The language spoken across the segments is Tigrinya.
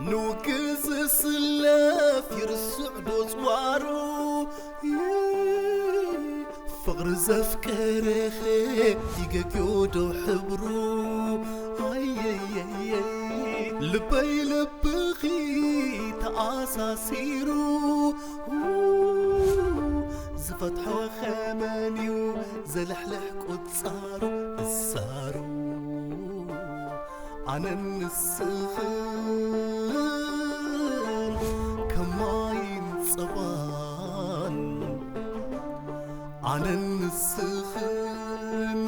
ንውግእ ዝስለፍ ይርስዕ ዶ ጽዋሩ? ፍቕሪ ዘፍቀረኸ ይገግዮ ዶ ሕብሩ? ኣየየየ ልበይ ልብኺ ተኣሳሲሩ፣ ዝፈትሖ ኸመንዩ ዘልሕልሕ ቁጻሩ እሳሩ። ኣነን ንስኽን ከማይን ጸባን፣ ኣነን ንስኽን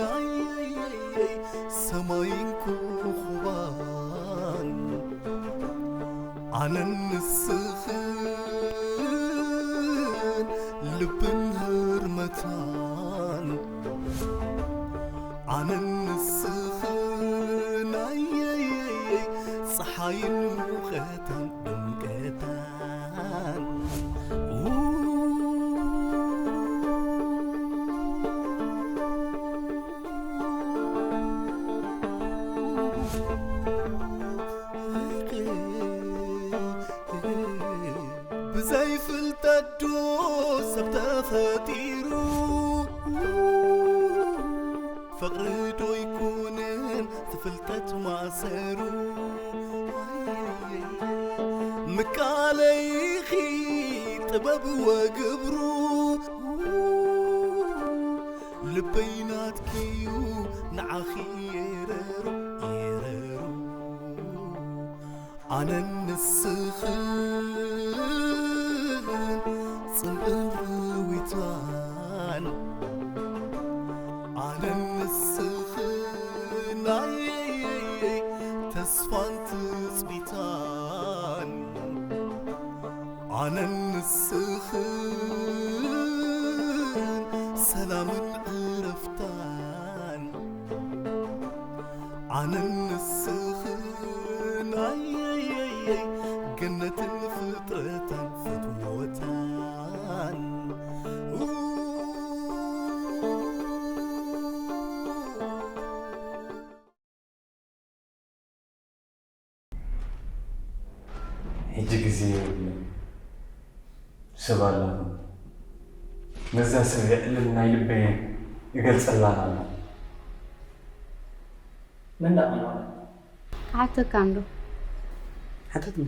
ኣየየየይ ሰማይን ኮኾባን፣ ኣነን ንስኽን ልብን ህርመታን፣ ኣነን ንስኽን ኣየየየይ ጸሓይን ሙቐታን ድምቀታን። ብዘይ ፍልጠት ዶ ሰብ ተፈጢሩ? ፍቕሪ ዶ ይኮንን ትፍልጠት ማእሰሩ? ምቃለይኺ ጥበብ ወግብሩ፣ ልበይ ናትኪዩ ንዓኺ የረሩ፣ የረሩ። ኣነን ንስኽን ጽምእን ርዊታን፣ ኣነን ንስኽን ኣየየየይ ተስፋን ትጽቢታን፣ ኣነን ንስኽን ሰላምን ዕረፍታን፣ ኣነን ንስኽን ኣየየየይ ገነትን ፍጥረታን ፍትወታን። ሕጂ ግዜ የብሉን። ሰብ ኣላትኒ። ነዛ ሰብ የዕልል ናይ ልበየን እገልጸላን ኣላ። መን ደኣ ማለት? ክሓተካ እንዶ። ሓተትኒ።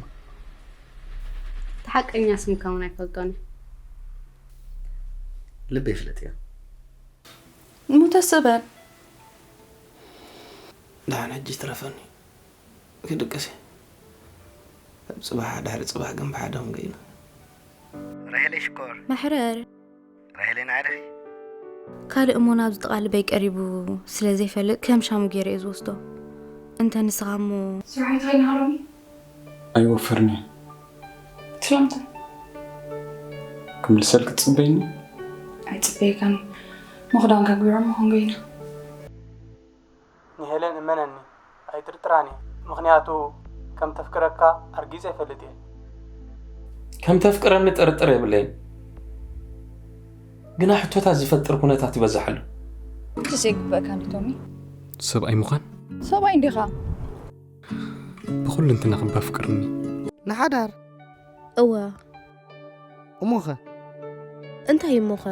እቲ ሓቀኛ ስምካ እውን ኣይፈልጦን እየ። ልበይ ይፍለጥ እየ። እሞ ተስ በል። ደሓን ሕጂ ትረፈኒ ክድቅስ እየ። ጽባሕ ድሕሪ ጽባሕ ግን ብሓደ ክንገይና። ራሄለይ ሽኮር። መሕረር። ራሄለይ ንዓይ ዲኺ? ካልእ እሞ ናብዚ ጥቓ ልበይ ቀሪቡ ስለ ዘይፈልጥ ከም ሻሙ ገይረ እየ ዝወስዶ። እንተ ንስኻ እሞ። ስራሕ እንታይ ናሃሎኒ? ኣይወፍርን እየ። ስለምንታይ? ክምልሰልኪ ትጽበይኒ? ኣይጽበየካን እየ። ምኽዳን ከግቢዖ እሞ ክንገይና። ንሄለን እመነኒ ኣይጥርጥራን እየ ምኽንያቱ ከም ተፍቅረካ ኣርጊጸ ይፈልጥ እየ። ከም ተፍቅረኒ ጥርጥር የብለይን ግና ሕቶታት ዝፈጥር ኩነታት ይበዝሕ ኣሎ። ምክንያቱ ዘይግበእካ እንዲ ቶሚ። ሰብኣይ ምዃን። ሰብኣይ እንዲኻ። ብኹልንትናኺ በፍቅርኒ። ንሓዳር። እወ። እሞኸ። እንታይ እሞኸ።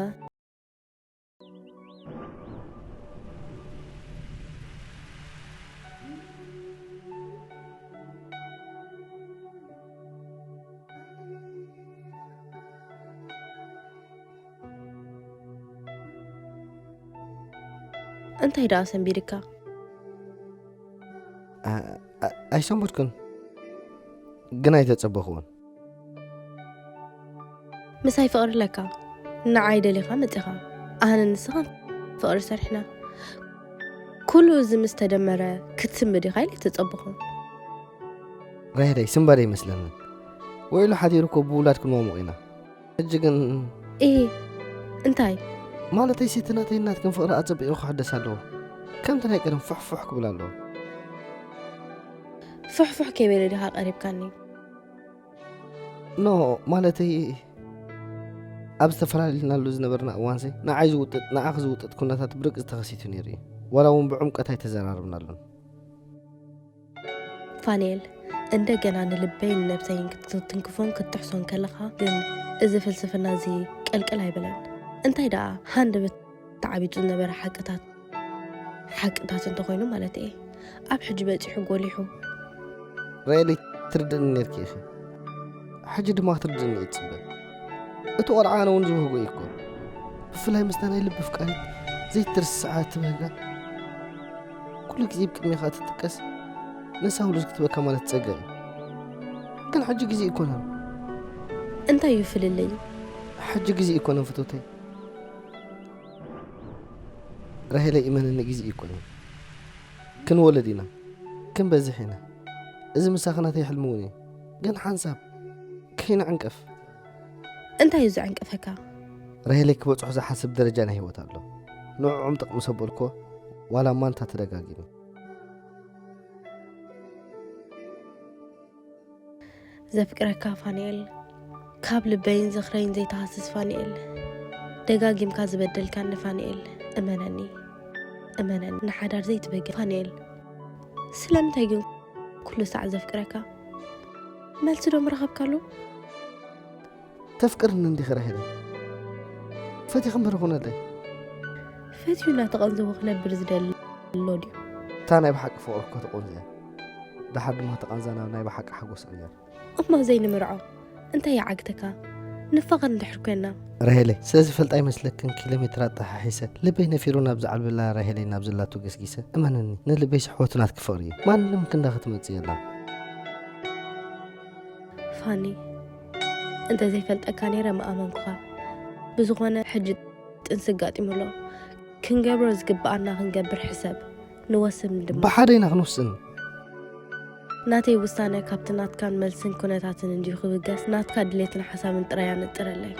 እንታይ ደኣ ሰንቢድካ። ኣይሰንበድኩን ግን ኣይተጸበኽዎን። ምሳይ ፍቕሪ ኣለካ። ንዓይ ደሊኻ መጺኻ። ኣህንን ንስኻን ፍቕሪ ሰሪሕና። ኩሉ እዚ ምስ ተደመረ ክትስንብድ ኢኻ ኢለ ኣይተጸበኹን። ራሄለይ ስንባደ ኣይመስለንን። ውዒሉ ሓዲሩ እኮ ብውላድ ክንዋሙቕ ኢና። ሕጂ ግን። ኢሂ እንታይ? ማለተይሲ እቲ ናተይን ናትክን ፍቕሪ ኣጸቢቑ ክሕደስ ኣለዎ። ከምቲ ናይ ቀደም ፉሕፉሕ ክብል ኣለዎ። ፉሕፉሕ ከይበለ ዲኻ ቀሪብካኒ? ኖ ማለተይ ኣብ ዝተፈላለልናሉ ዝነበርና እዋንሲ ንዓይ ዝውጥጥ ንዓኺ ዝውጥጥ ኩነታት ብርግጽ ተኸሲቱ ነይሩ እዩ። ዋላ እውን ብዕምቆት ኣይተዘራረብናሉን። ፋንኤል እንደገና ንልበይን ንነብሰይን ክትትንክፎን ክትጥሕሶን ከለኻ ግን፣ እዚ ፍልስፍና እዚ ቅልቅል ኣይበለን። እንታይ ደኣ፣ ሃንደበት ተዓቢጡ ዝነበረ ሓቅታት፣ ሓቅታት እንተኾይኑ ማለት እየ፣ ኣብ ሕጂ በጺሑ ጎሊሑ። ራሄለይ፣ ትርድእኒ ነርኪ ኢኺ። ሕጂ ድማ ክትርድእኒ እየ ዝጽበ። እቲ ቆልዓ ኣነ እውን ዝብህጎ እዩ እኮ። ብፍላይ ምስታ ናይ ልቢ ፍቃሪት ዘይትርስዓ እትብህጋ፣ ኩሉ ግዜ ብቅድሜኻ ትጥቀስ፣ ነሳ ውሉድ ክትበካ ማለት ጸጋ እዩ። ግን ሕጂ ግዜ ይኮነን። እንታይ እዩ ፍልልዩ? ሕጂ ግዜ ይኮነን ፍትውተይ። ራሄለይ፣ እመንኒ፣ ግዜ ይኮነን። ክንወለድ ኢና፣ ክንበዝሕ ኢና። እዚ ምሳኺ ናተይ ሕልሚ እውን እዩ። ግን ሓንሳብ ከይንዕንቀፍ። እንታይ እዩ ዘዕንቀፈካ? ራሄለይ፣ ክበጽሖ ዝሓስብ ደረጃ ናይ ህይወት ኣሎ። ንዕዑም ጥቕሚ ሰበልኮ ዋላ ማንታ ተደጋጊሙ። ዘፍቅረካ ፋንኤል፣ ካብ ልበይን ዝኽረይን ዘይተሃስስ ፋንኤል፣ ደጋጊምካ ዝበደልካኒ ፋንኤል፣ እመነኒ፣ እመነኒ፣ ንሓዳር ዘይትበገ ፋንኤል። ስለምንታይ ግን ኩሉ ሳዕ ዘፍቅረካ? መልሲ ዶ ምረኸብካሉ? ተፍቅርኒ እንዲኺ ራሄለ? ፈቲኺ እምበር ኹነለይ። ፈትዩ እናተቐንዘወ ክነብር ዝደሊ ኣሎ ድዩ? እታ ናይ ብሓቂ ፍቕሪ እኮ ተቖንዘ እያ። ደሓር ድማ ተቓንዛ ናብ ናይ ብሓቂ ሓጎስ ዕያር። እሞ ዘይንምርዖ እንታይ ይዓግተካ? ንፋቐር እንድሕር ኮይና። ራሄለይ፣ ስለ ዝፈልጣ ይመስለክን ኪሎ ሜትር ኣጠሓሒሰ ልበይ ነፊሩ ናብ ዝዓልብላ ራሄለይ ናብ ዘላቶ ገስጊሰ። እመንኒ፣ ንልበይ ስሕወቱ ናትኪ ፍቕሪ እዩ። ማንም ክንዳኺ ትመጽእ የላን። ፋኒ፣ እንተ ዘይፈልጠካ ነይረ ምኣመንኩኻ። ብዝኾነ ሕጂ ጥንሲ ኣጋጢሙ ኣሎ። ክንገብሮ ዝግብኣና ክንገብር ሕሰብ። ንወስን ድማ። ብሓደ ኢና ክንውስን። ናተይ ውሳነ ካብቲ ናትካን መልስን ኩነታትን እንድዩ ክብገስ፣ ናትካ ድሌትን ሓሳብን ጥራይ ኣነጥረለይ።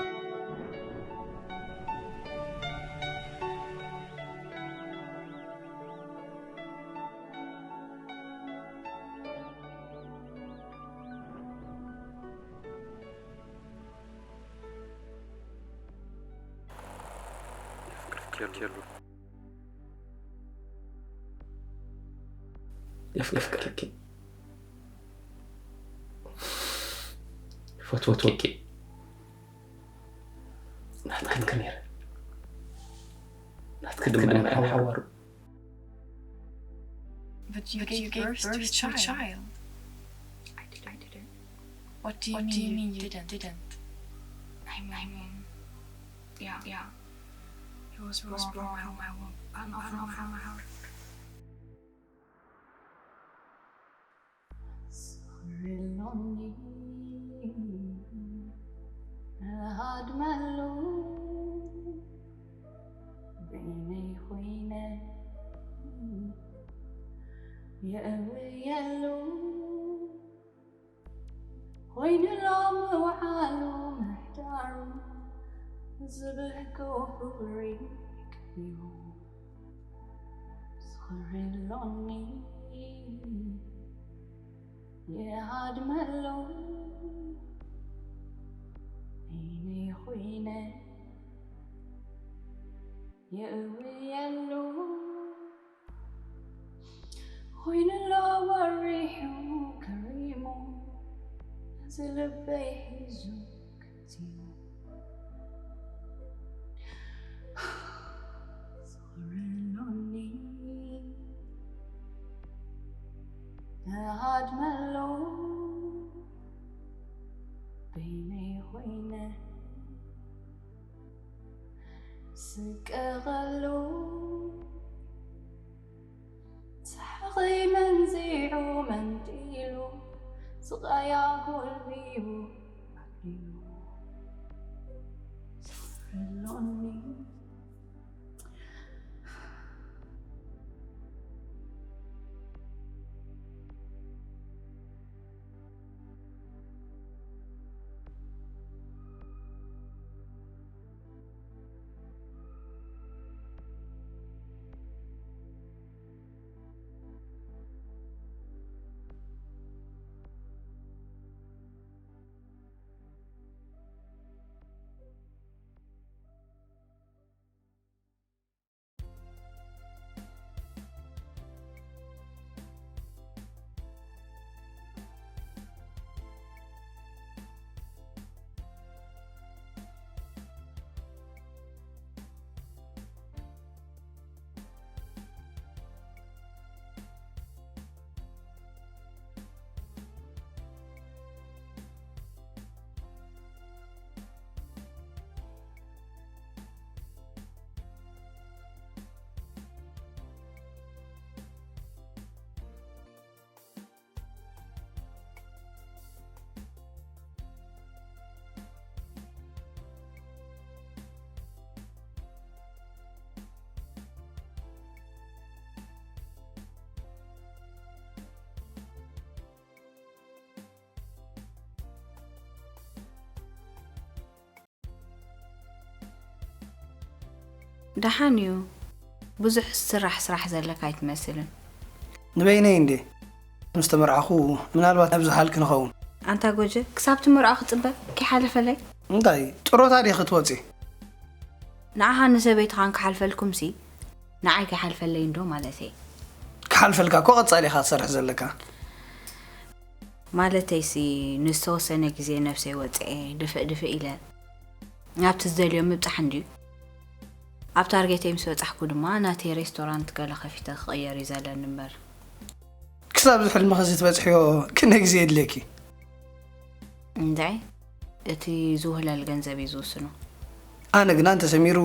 የፍቅረኪ ፈትወትወኪ ናትክን ክነይረ ናትክ ድማ ናይ ሓዋሩ But you, but gave, you gave birth, birth to a child. I didn't. I didn't. What do you, what mean, do you mean you didn't? Didn't? I mean, I mean, yeah, yeah. He was born from my womb. I'm not from my heart. ስኽርሎኒ ሃድመሉ በይነይ ኮይነ የእውየሉ ኮይኑ ሎም ውዓሉ ምሕዳሩ ዝብህጎ ክብሪ ክብዩ ስኽርሎኒ የሃድመሉ በይነይ ኮይነ የእውየሉ ኮይኑሎ ወሪሑ ከሪሙ እዚ ልበይ ሒዙ ከቲሙ ስኽርሎኒ ተሃድመሉ በይነይ ኮይነ ስቀቐሉ ሰሓቒ መንዚዑ መንጢሉ ስቓያ ጎልቢቡ ኣቢሉ ስኽርሎኒ ደሓን እዩ። ብዙሕ ስራሕ ስራሕ ዘለካ ኣይትመስልን። ንበይነይ እንዴ ምስ ተመርዓኹ ምናልባት ኣብ ዝሓል ክንኸውን። ኣንታ ጎጀ፣ ክሳብ ትምርዖ ክጽበ? ከይሓለፈለይ? እንታይ? ጥሮታ ድየ ክትወጺ? ንዓኻ ንሰበይትኻን ክሓልፈልኩምሲ ንዓይ ከይሓልፈለይ እንዶ ማለተይ። ክሓልፈልካ እኮ ቀጻሊ ኢኻ ትሰርሕ ዘለካ። ማለተይሲ ንዝተወሰነ ግዜ ነብሰይ ወጽኤ ድፍእ ድፍእ ኢለ ናብቲ ዝደልዮ ምብጻሕ እንድዩ። ኣብ ታርጌተይ ምስ በጻሕኩ ድማ ናተይ ሬስቶራንት ገለ ከፊተ ክቕየር እዩ ዘለኒ እምበር። ክሳብ እዚ ሕልምኺ እዚ ትበጽሕዮ ክንደይ ግዜ የድልየኪ? እንድዒ እቲ ዝውህለል ገንዘብ እዩ ዝውስኖ። ኣነ ግና እንተሰሚሩ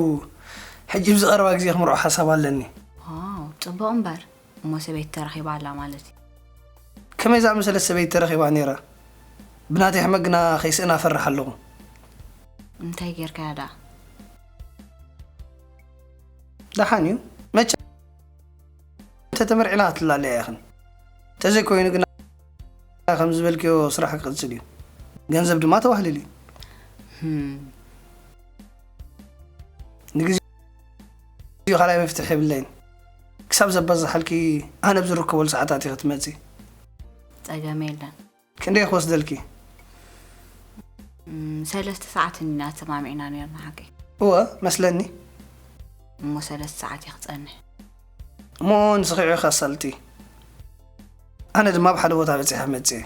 ሕጂ ብዝቐረባ ግዜ ክምርዖ ሓሳብ ኣለኒ። ዋው፣ ጽቡቕ እምበር። እሞ ሰበይቲ ተረኺባ ኣላ ማለት እዩ። ከመይ ዝኣመሰለት ሰበይቲ ተረኺባ ነይራ? ብናተይ ሕመቅ ግና ከይስእና እፈርሕ ኣለኹ። እንታይ ጌርካያ ደኣ? ደሓን እዩ። መቸም እንተተመርዒና ክትላለያ ኢኽን። እንተዘይኮይኑ ግና ከም ዝበልክዮ ስራሕ ክቕጽል እዩ። ገንዘብ ድማ ተዋህልል እዩ። ህም፣ ንግዜኡ ካልኣይ መፍትሒ የብለይን። ክሳብ ዘባዝሓልኪ ኣነ ኣብ ዝርከበሉ ሰዓታት ኢኺ ትመጺ። ጸገም የለን። ክንደይ ክወስደልኪ? እም፣ ሰለስተ ሰዓት ኢና ተሰማሚዕና ነርና ሓቀይ። እወ መስለኒ። እሞ ሰለስተ ሰዓት እየ ክጸንሕ። እሞ ንስኺ ኢኺ ኣሳልጢ። ኣነ ድማ ኣብ ሓደ ቦታ በጺሐ መጽየ።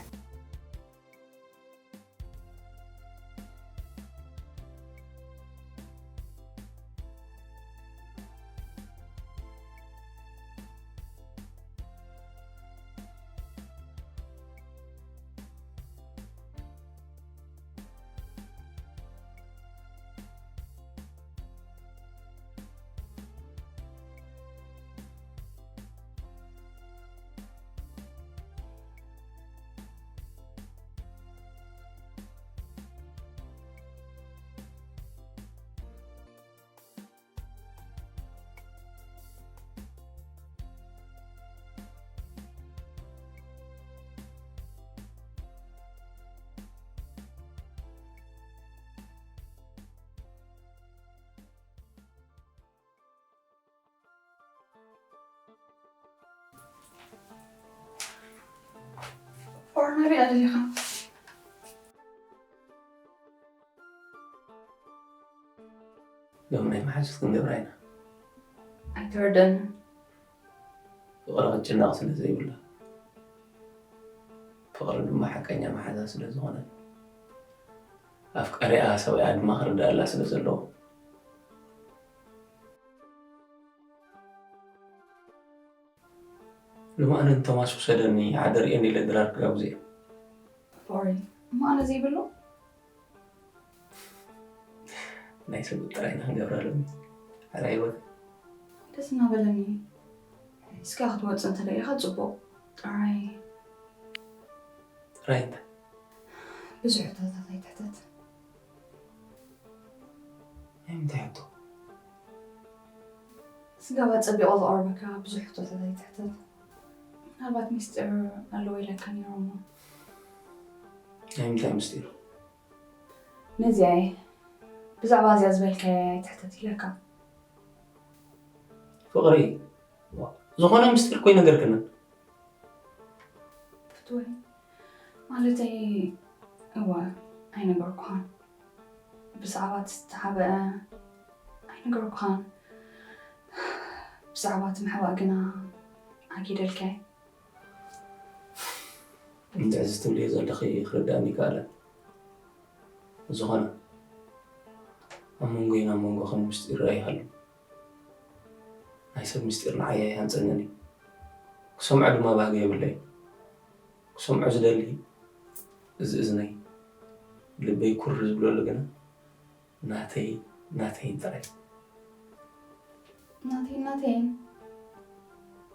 ኦርና ሪኣ ደሊኻ? ሎም ናይ መሓዙት ክንገብራ ኢና። ኣይተወደን። ፍቕሪ ክትጭነቕ ስለ ዘይብላ፣ ፍቕሪ ድማ ሓቀኛ መሓዛ ስለ ዝኾነ፣ ኣፍቃሪኣ ሰብኣያ ድማ ክርዳኣላ ስለ ዘለዎ። ሎማዓነ ንቶማስ ውሰደኒ ዓደር እየ ኢለ ድራር ክጋብዞ እየ። ፍቕሪ እሞ ኣነ ዘይብሉ? ናይ ሰብኡት ጥራይ ኢና ክንገብራ ሎሚ። ሕራይ ወ። ደስ እናበለኒ። እስካ ክትወፅእ እንተደሊኻ ፅቡቕ። ጥራይ ጥራይ እንታይ? ብዙሕ ሕቶታት ኣይትሕተት። ናይ ምንታይ ሕቶ? ስጋብ ኣፀቢቑ ዝቐርበካ ብዙሕ ሕቶታት ኣይትሕተት። ምናልባት ሚስጢር ኣለዎ ኢለካ ነይሩ እሞ። ናይ ምንታይ ምስጢር? ነዚኣ እየ። ብዛዕባ እዚኣ ዝበልካያ ኣይትሕተት ኢለካ። ፍቕሪ ዝኾነ ምስጢር ኮይነገርክና። ፍትወይ ማለተይ እወ ኣይነገርኩኻን። ብዛዕባ እቲ ዝተሓብአ ኣይነገርኩኻን። ብዛዕባ እቲ ምሕባእ ግና ኣጊደልካይ። እንታይ እዚ ትብልዮ ዘለኺ ክርዳእኒ ይከኣለን። ዝኾነ ኣብ መንጎይን ኣብ መንጎኽን ምስጢር ኣይሃሉ። ናይ ሰብ ምስጢር ንዓይ ኣይሃንጸንን እዩ። ክሰምዖ ድማ ባህጊ የብለይን። ክሰምዖ ዝደሊ እዚ እዝነይ ልበይ ኩር ዝብለሉ ግና ናተይ ናተይን ጥራይ። ናተይ ናተይን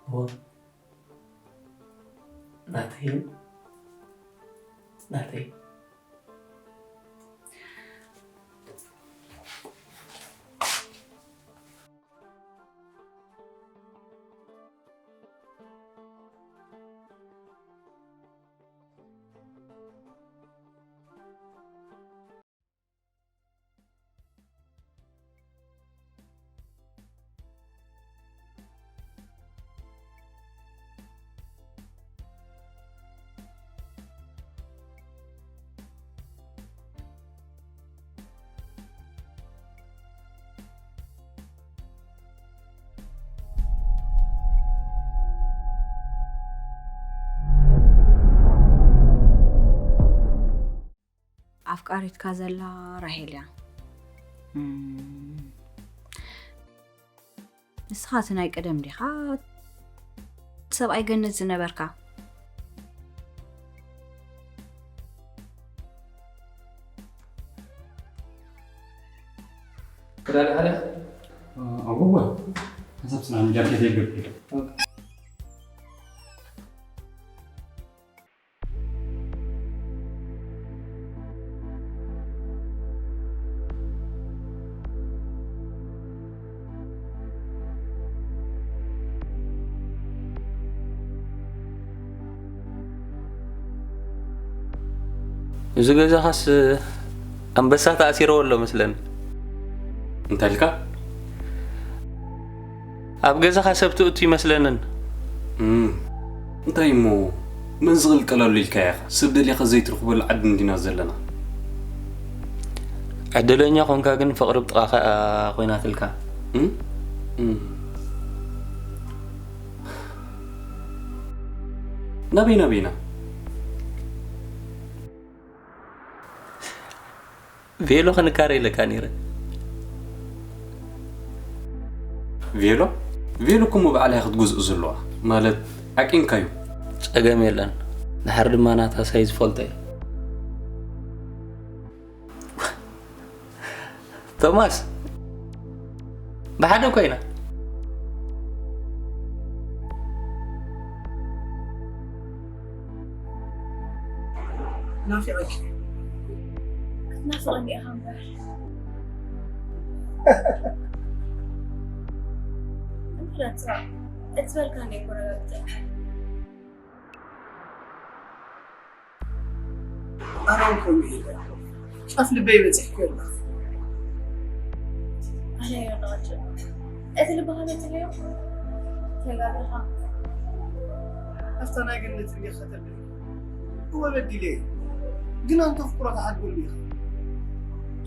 እወ ናተይን ናተይ። ኣፍቃሪትካ ዘላ ራሄል እያ። እም፣ ንስኻ እቲ ናይ ቀደም ዲኻ? ሰብኣይ ገነት ዝነበርካ? ክዳን ሓደ ኣጎዋ ሓሳብ ስና ጃኬት የገብር እዚ ገዛኻስ ኣንበሳ ተኣሲርዎ ኣሎ መስለኒ። እንታይ ኢልካ? ኣብ ገዛኻ ሰብ ትእቱ ይመስለንን። እም፣ እንታይ እሞ መን ዝቕልቀለሉ ኢልካ ኢኻ? ሰብ ደሊኻ ዘይትረኽበሉ ዓዲ እንዲና ዘለና። ዕድለኛ ኾንካ ግን ፍቕሪ ብጥቓኻ ኮይናትልካ። እም? እም። ናበይ ናበይና? ቬሎ ክንካረ ኢለካ ነይረ። ቬሎ? ቬሎ እኮ እሞ ባዕላ እያ ክትገዝኦ ዘለዋ። ማለት ዓቂንካዩ። ጸገም የለን። ድሓር ድማ ናታ ሳይዝ ፈልጦ እየ። ቶማስ፣ ብሓደ እኮ ኢና። ናፊቐኪ። ክትናፍቐኒ ኢኻ እምበር። እንተ ደኣ እቲ ዝበልካኒ እኮ ረጋግጸልካ። ኣነ እውን ከምኡ ኢለ ጫፍ ልበይ በፂሕክዮ ኣለኹ። ኣነ እየ ነቐጭ። እቲ ልብኻ ነፂለዮ? ተጋግኻ። ኣብታ ናይ ገነት እንዲኻ ተብለኒ። እወ በዲለ እየ። ግን ኣንተ ፍቅሮ ትሓድገሉ ኢኻ።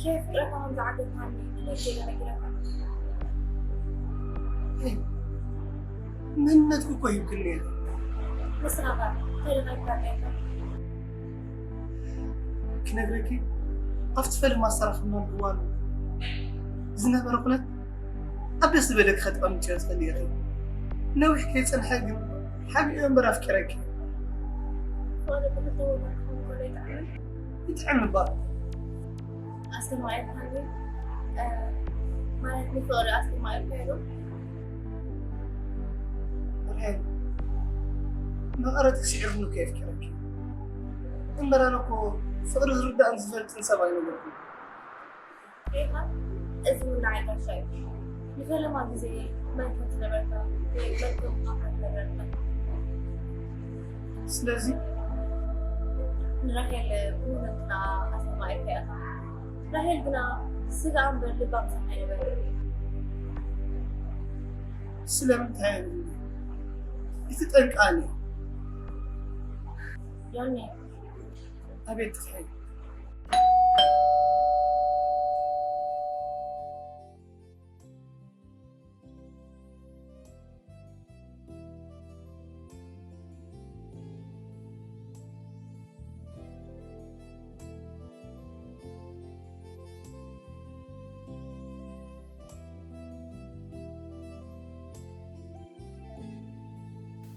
ከየፍቅረካ ከም ዝዓገትካኒ ክመይ ገይረ ነጊረካ? መንነትኩ እኮ ሂብክኒ ኢኻ። ንስኻ ከ እንታይ ኢኻ ሂብካኒ? ክነግረኪ ኣብቲ ፈለማ ዝተራኸብናሉ እዋን ዝነበረ ኩነት ኣብ ደስ ዝበለኪ ከተቐምጥዮ ትኽእሊ ኢኺ። ነዊሕ ከይጸንሐ ግን ሓቢኤዮ እምበር ኣፍቂረኪ። ፍቕሪ ብኽልተ ወገን ክኸውን ከሎ ይጥዕምን? ይጥዕም እባ። ኣስተማቒርካኒ? እ፣ ማለት ንፍቕሪ ኣስተማቒርካዮ ዶ? ርሄን፣ መቐረትኪ ስዒሩኒ እኮ የፍቂረኪ። እምበር ኣነ እኮ ፍቕሪ ዝርዳእን ዝፈልጥን ሰብ ኣይነበርኩን። ሪኢኻ? እዚ እውን ንዓይ ጋሻ እዩ። ንፈለማ ግዜ መን ከም ዝነበርካ ወይ መን ከም ምዃንካ ዝነግረኒ መን? ስለዚ ንራሄል ብእውነት ንዓ ኣስተማቒርካያ ኢኻ። ራሄል ግና ስጋኣ እምበር ልባ ምሳኻ ኣይነበረን። ስለምንታይ እብል እቲ ጠንቂ ኣነ እየ። ዮኒ። ኣቤት ጥፍሐይ።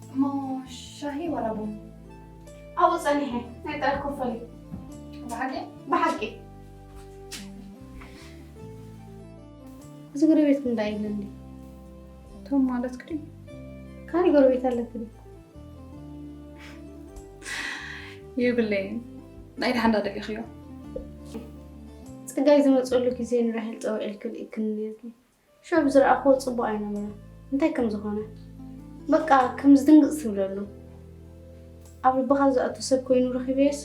እሞ ሻሂ ዋላ ቡን? ኣብኡ ጸኒሐ ናይ ጥራይ ኮፈለይ። ብሓቂ? ብሓቂ። እዚ ጎረቤትኩም እንታይ ይብለኒ? ቶም ማለትኪ ድዩ? ካሊእ ጎረቤት ኣለኪ ድዩ? የብለይን። ናይ ደሓን ዳ ደሊኽዮ? ጸጋይ ዝመጸሉ ግዜ ንራሄል ጸዊዐልኪ ልኢክኒ ነይርኪ። ሽዑ ብዝረኣኽዎ ጽቡቕ ኣይነበረን። እንታይ ከም ዝኾነ በቃ ከም ዝድንግጽ ትብለሉ። ኣብ ልብኻ ዝኣቱ ሰብ ኮይኑ ረኺበዮስ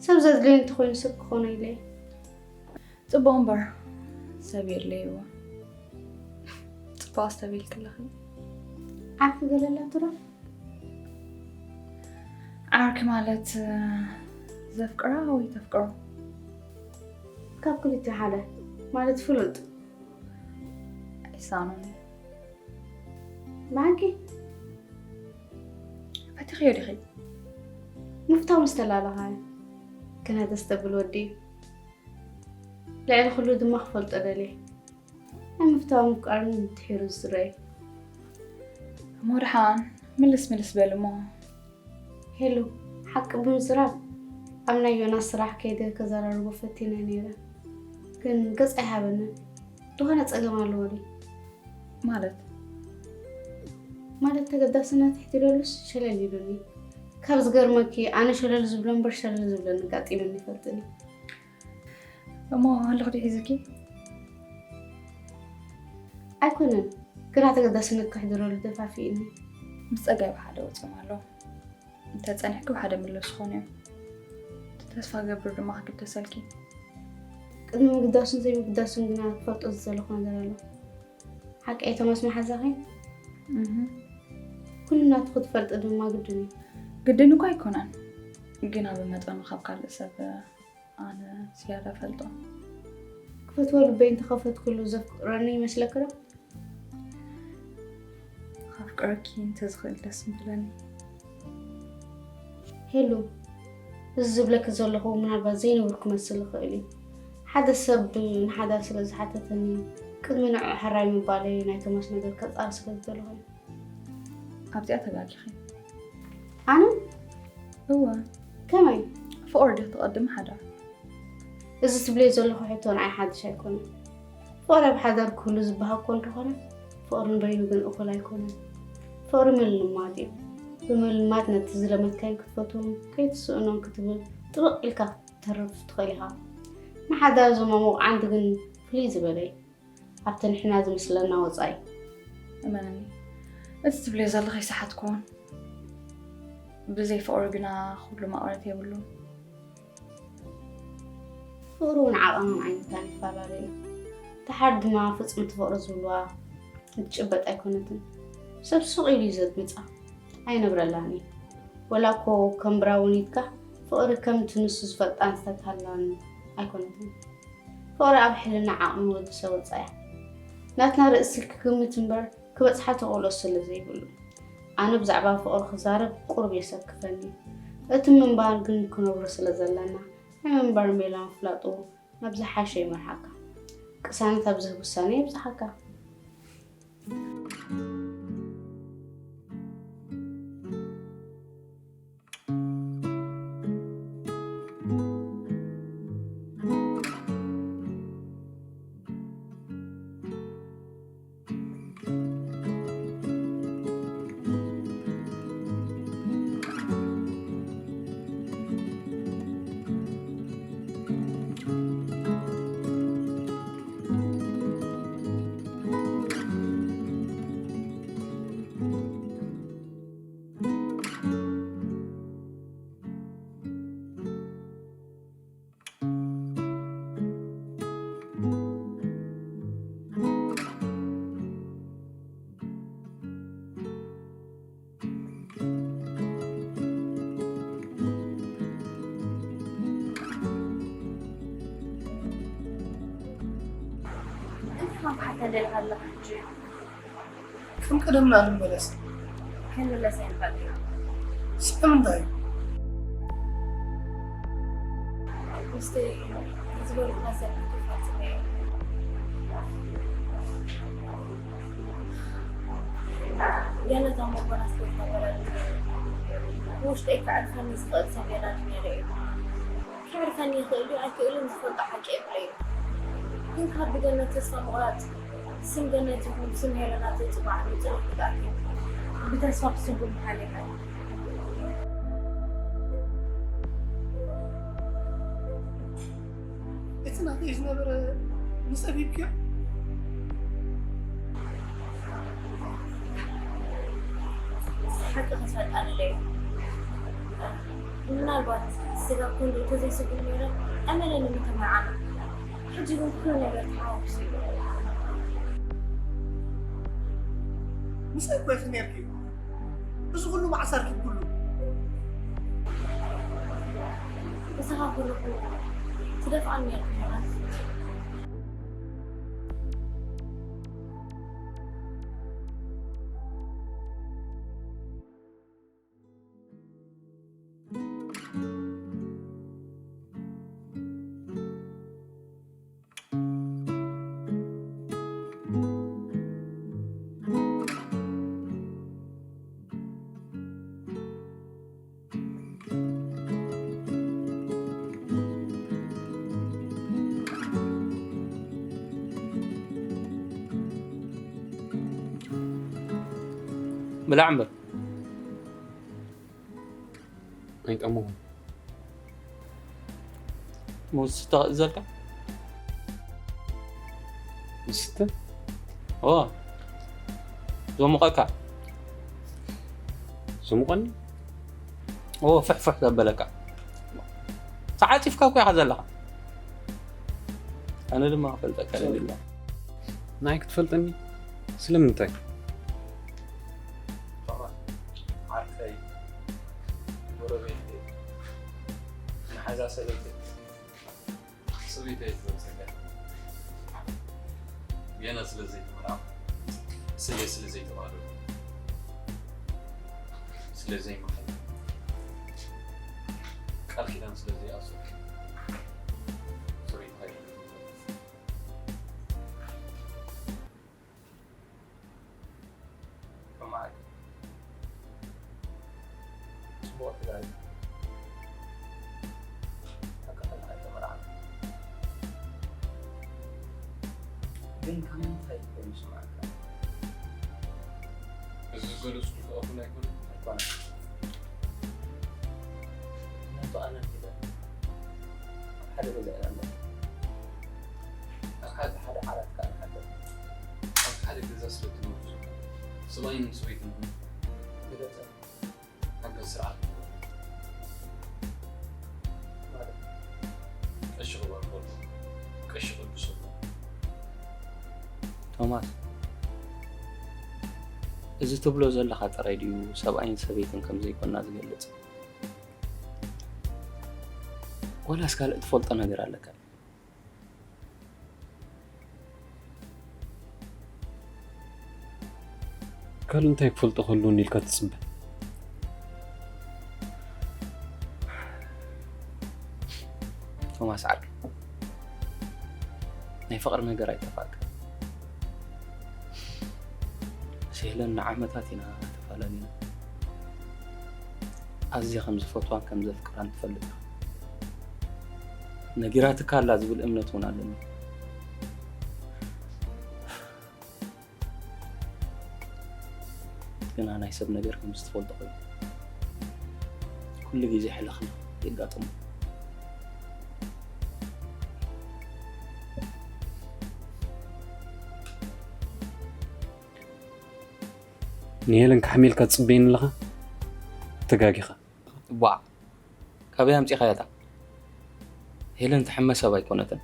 ሰብ ዘድልዮ እንተኾይኑ ሰብ ክኾኖ ኢለ እየ። ጽቡቕ እምበር ሰብ የድለይዎ። ጽቡቕ ኣስተብሂልኪ ኣለኺ። ዓርኪ ገለ ኣላቶ ዶ? ዓርኪ ማለት ዘፍቅራ ወይ ተፍቅሮ? ካብ ክልቲኡ ሓደ ማለት ፍሉጥ። ኣይሳኖን። ብሓቂ? ፈቲኽዮ ዲኺ? ምፍታው ምስ ተላለኻ እዩ። ግና ደስ ተብል ወዲ እዩ። ልዕሊ ኩሉ ድማ ክፈልጦ ደልየ። ናይ ምፍታው ምፍቃርን ድሒሩ ዝረኣይ። እሞ ደሓን ምልስ ምልስ በል እሞ። ሄሉ፣ ሓቂ ብምዝራብ ኣብ ናይ ዮናስ ስራሕ ከይደ ከዘራርቦ ፈቲነ ነይረ። ግን ገጽ ኣይሃበንን። ዝኾነ ጸገም ኣለዎ ድዩ? ማለት? ማለት ተገዳስነት ኣሕዲረሉስ ሸለል ኢሉኒ። ካብ ዝገርመኪ ኣነ ሸለል ዝብሎ እምበር ሸለል ዝብለኒ ኣጋጢሙኒ ይፈልጥን እዩ። እሞ ኣለኹ ድዩ ሒዙኪ? ኣይኮነን፣ ግና ተገዳስነት ከሕድረሉ ደፋፊእኒ። ምስ ጸጋይ ብሓደ ወጺኦም ኣለዉ። እንተጸኒሕኪ ብሓደ ምለሱ ኾኑ እዮም። ተስፋ ገብር ድማ ክግደሰልኪ። ቅድሚ ምግዳሱን ዘይምግዳሱን ግና ክፈልጦ ዝደለኹ ነገር ኣሎ። ሓቀይ ቶማስ መሓዛኺ? እህ። ኩሉ ናቱ ክትፈልጢ ድማ ግድን እዩ። ግድን እኳ ኣይኮነን፣ ግና ብመጠኑ ካብ ካልእ ሰብ ኣነ ዝያዳ ፈልጦ። ክፈትዎ ልበይ እንተኸፈትኩሉ ዘፍቅረኒ ይመስለኪ ዶ? ከፍቅረኪ እንተዝኽእል ደስ ምበለኒ። ሄሉ፣ እዚ ዝብለኪ ዘለኹ ምናልባት ዘይንቡር ክመስል ይኽእል እዩ። ሓደ ሰብ ንሓዳር ስለ ዝሓተተኒ፣ ቅድሚ ንዕኡ ሕራይ ምባለይ ናይ ቶማስ ነገር ከጻሪ ስለ ዝደለኹ እዩ። ኣብዚኣ ተጋጊኺ። ኣነ? እወ። ከመይ? ፍቕሪ ድዩ ትቐድም ሓዳር? እዚ ትብልዮ ዘለኹ ሕቶ ንዓይ ሓድሽ ኣይኮነን። ፍቕሪ ኣብ ሓዳር ክህሉ ዝበሃግ እኳ እንተኾነ፣ ፍቕሪ ንበይኑ ግን እኹል ኣይኮነን። ፍቕሪ ምልማድ እዩ። ብምልማድ ነቲ ዝለመድካዮን ክትፈትዎን ከይትስእኖን ክትብል ጥብቕ ኢልካ ክትተርፍ ትኽእል ኢኻ። ንሓዳር ዘማሙቕ ዓንዲ ግን ፍልይ ዝበለ እዩ። ኣብቲ ንሕና ዝምስለና ወጻኢ። እመነኒ፣ እቲ ትብልዮ ዘለኺ ኣይሰሓትኩዎን። ብዘይ ፍቕሪ ግና ኩሉ ማእውነት የብሉን። ፍቕሪ እውን ዓቐንን ዓይነታን ይፈላለ እዩ። ደሓር ድማ ፍጽምቲ ፍቕሪ ዝብልዋ እትጭበጥ ኣይኮነትን። ሰብ ሱቕ ኢሉ እዩ ዘድምጻ። ኣይነብረላን እዩ። ወላ እኮ ከም ብራውን ኢድካ ፍቕሪ ከምቲ ንሱ ዝፈልጣ ኣንስታት ሃላን ኣይኮነትን። ፍቕሪ ኣብ ሕልና ዓቕሚ ወዲ ሰብ ወጻኢ እያ። ናትና ርእሲ ክግምት እምበር ክበጽሓ ተኽእሎ ስለ ዘይብሉ። ኣነ ብዛዕባ ፍቕሪ ክዛረብ ቁሩብ የሰክፈኒ። እቲ ምንባር ግን ክነብሮ ስለ ዘለና፣ ናይ ምንባር ሜላ ምፍላጡ ናብ ዝሓሸ ይመርሓካ። ቅሳነት ኣብ ዝህብ ውሳነ የብጽሓካ። እንታይ ከም ክሓታ ደሊኻ ኣለኻ ሕጂ? ከም ቀደምና ንመለስ። ክንምለስ ኣይንኽእል ኢና። ስለምንታይ? ምስቲ ዝበልኩኻ ሰብ ክፋጽም እየ። ገለ እታ መጎና ስለ ዝነበረኒ፣ ብውሽጠይ ከዕርፈኒ ዝኽእል ሰብ የላትን ኢለ እየ። ከዕርፈኒ ይኽእል ድዩ ኣይክእልን ዝፈልጦ ሓቂ የብለይን። ግን ካብ ብገነት ተስፋ ምቑራጽ፣ ስም ገነት ይኹን ስም ሄለና ተጽዋዕ ንጽሩፍ ክትኣኪ ብተስፋ ክስጉም ምሓል ይኽእል። እቲ ናተይ ዝነበረ ንሰብ ሂብክዮ? ሓቂ ክፈልጣ ደለየ። ምናልባት ስጋ ክንድኡ ተዘይስጉም ነይረ፣ ኣመለኒ ምተመርዓና። ሕጂ ግን ኩሉ ነገር ተሓዋዊሱ እዩ። ምሳይ እኮ ኢኺ ነይርኪ። እዚ ኩሉ ማዕሰርኪ ኩሉ። ምሳኻ ከለኹ ትደፍኣኒ ነይርካ ዮናስ። ብላዕ እምበር። ኣይጠመኹን። ሙዝ ትስተ ክእዘልካ? ዝስተ? ኦ። ዘሙቐካ? ዘሙቐኒ? ኦ፣ ፍሕፍሕ ዘበለካ። ተዓጺፍካ እኮ ኢኻ ዘለኻ። ኣነ ድማ ክፈልጠካ ደሊ። ናይ ክትፈልጠኒ? ስለምንታይ? ዓርከይ፣ ጎረቤተይ፣ መሓዛ ሰበይተይ። ሰበይተይ ትበል ጸጋ። ገና ስለ ዘይተመርዓው፣ ስለ፣ ስለ ዘይተዋህዶ፣ ስለ ዘይመሓል፣ ቃል ኪዳን ስለ ዘይኣስሩ፣ ሰበይተይ ከማዓት ጽቡቕ ትዛረብ። ኣጋጣሚ ኣይተመርዓን። ግን ካብ ምንታይ ኮይኑ ይስምዓካ? እዚ ዝገለጽኩ ፍቕሪ ኣይኮነን። ኣይኮነን። ምኽንያቱ ኣነ ሒዘ ኣብ ሓደ ገዛ ኢና ኣለና። ኣብ ሓደ፣ ሓደ ዓራት ከኣ ንሓድር። ኣብ ሓደ ገዛ ስለ እትነብሩ፣ ሰብኣይን ሰበይትን ግለጸ። ኣብ ገዛ ስርዓት ማለት ቀሺ ክበርኮ ኣሎ፣ ቀሺ ቅዱስ ኣሎ። ቶማስ፣ እዚ ትብሎ ዘለኻ ጥራይ ድዩ ሰብኣይን ሰበይትን ከም ዘይኮንና ዝገልጽ? ወላስ ካልእ ትፈልጦ ነገር ኣለካ? ካልእ እንታይ ክፈልጦ ክህልወኒ ኢልካ ትጽበ? ቶማስ ዓርከይ፣ ናይ ፍቕሪ ነገር ኣይጠፍኣካ። ምስ ሄለን ንዓመታት ኢና ተፈላለና። ኣዝየ ከም ዝፈትዋን ከም ዘፍቅራን ትፈልጥ ኢኻ። ነጊራትካ ኣላ ዝብል እምነት እውን ኣለኒ። ግና ናይ ሰብ ነገር ከም ዝትፈልጦ ኮይኑ ኩሉ ግዜ ሕልኽልኽ የጋጥሞ። ንሄለን ክሓምየልካ ትጽበየኒ ኣለኻ? ተጋጊኻ። ቧዕ። ካበይ ኣምጺኻያ እታ? ሄለን ትሕመ ሰብ ኣይኮነትን።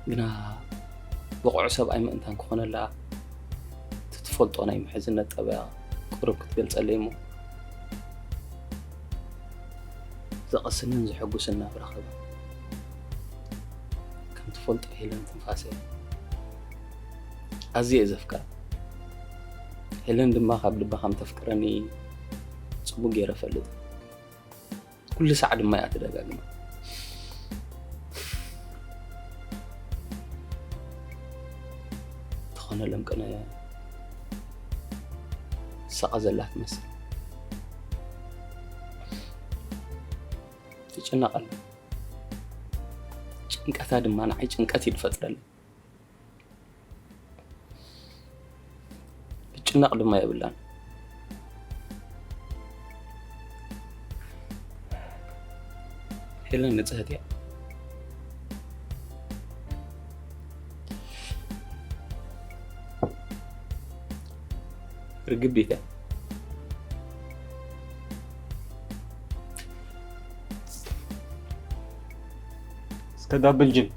ግና ብቑዕ ሰብኣይ ምእንታን ክኾነላ፣ እቲ ትፈልጦ ናይ ምሕዝነት ጠባያ ቁሩብ ክትገልጸለይ እሞ፣ ዘቐስንን ዘሐጉስን ናብራ ኸባ። ከም ትፈልጦ ሄለን ትንፋሰ እያ። ኣዝየ እየ ዘፍቅራ። ሄለን ድማ ካብ ልባ ከም ተፍቅረኒ ጽቡቕ ገይረ እፈልጥ። ኩሉ ሳዕ ድማ እያ ትደጋግማ። እንተኾነ ለምቅነ ትሳቐ ዘላ ትመስል። ትጭነቕ ኣላ። ጭንቀታ ድማ ንዓይ ጭንቀት እዩ ዝፈጥረለይ። ትጭነቕ ድማ የብላን። ሄለን ንጽህት እያ። ርግቢት እያ። እስከ ዳብል ጅን